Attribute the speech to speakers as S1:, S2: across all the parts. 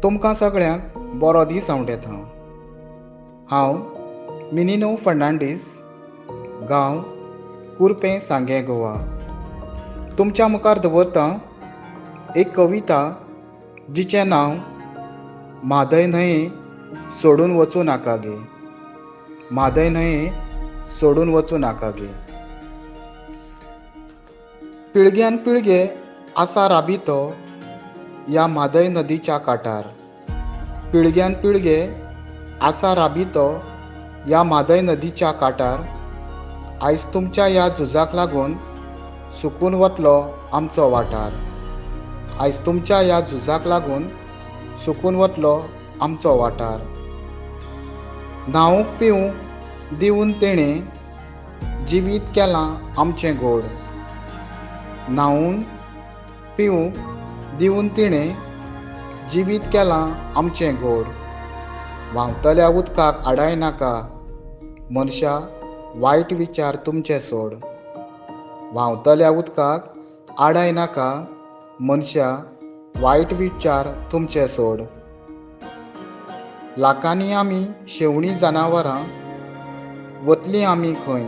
S1: तुमकां सगळ्यांक बरो दीस आंवडेता. हांव मिनिनो फर्नांडीस, गांव कुर्पें, सांगें, गोवा. तुमच्या मुखार दवरतां एक कविता जिचें नांव म्हादय न्हंये सोडून वचूं नाका गे. म्हादय न्हंये सोडून वचूं नाका गे. पिळग्यान पिळगे आसा राबितो ह्या म्हादय नदीच्या कांठार. पिळग्यान पिळगे आसा राबितो ह्या म्हादय नदीच्या कांठार. आयज तुमच्या ह्या झुजाक लागून सुकून वतलो आमचो वाठार. आयज तुमच्या ह्या झुजाक लागून सुकून वतलो आमचो वाठार. न्हावंक पिवंक दिवन तेणें जिवीत केलां आमचें गोड. न्हावून पिवंक दिवन तिणें जिवीत केलां आमचें गोड. व्हांवतल्या उदकाक आडाय नाका मनशा, वायट विचार तुमचे सोड. व्हांवतल्या उदकाक आडाय नाका मनशा, वायट विचार तुमचे सोड. लाखांनी आमी शेवणीं जनावरां, वतलीं आमी खंय?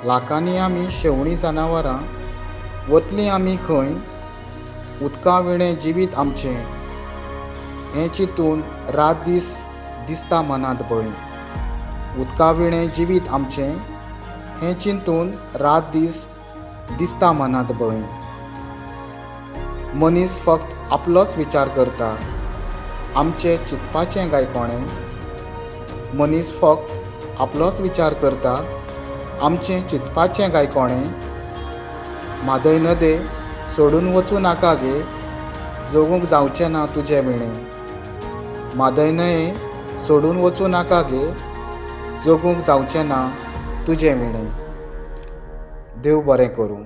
S1: लाखांनी आमी शेवणीं जनावरां, वतलीं आमी खंय? उदका विणें जिवीत आमचें हें चिंतून रात दीस दिसता मनांत भंय. उदका विणें जिवीत आमचें हें चिंतून रात दीस दिसता मनांत भंय. मनीस फक्त आपलोच विचार करता, आमचें चिंतपाचें काय कोणें? मनीस फक्त आपलोच विचार करता, आमचें चिंतपाचें काय कोणें? म्हादय नदे सोडून वचूं नाका गे, जगूंक जावचें ना तुजे विणें. म्हादय न्हंये सोडून वचूं नाका गे, जगूंक जावचें ना तुजे विणें. देव बरें करूं.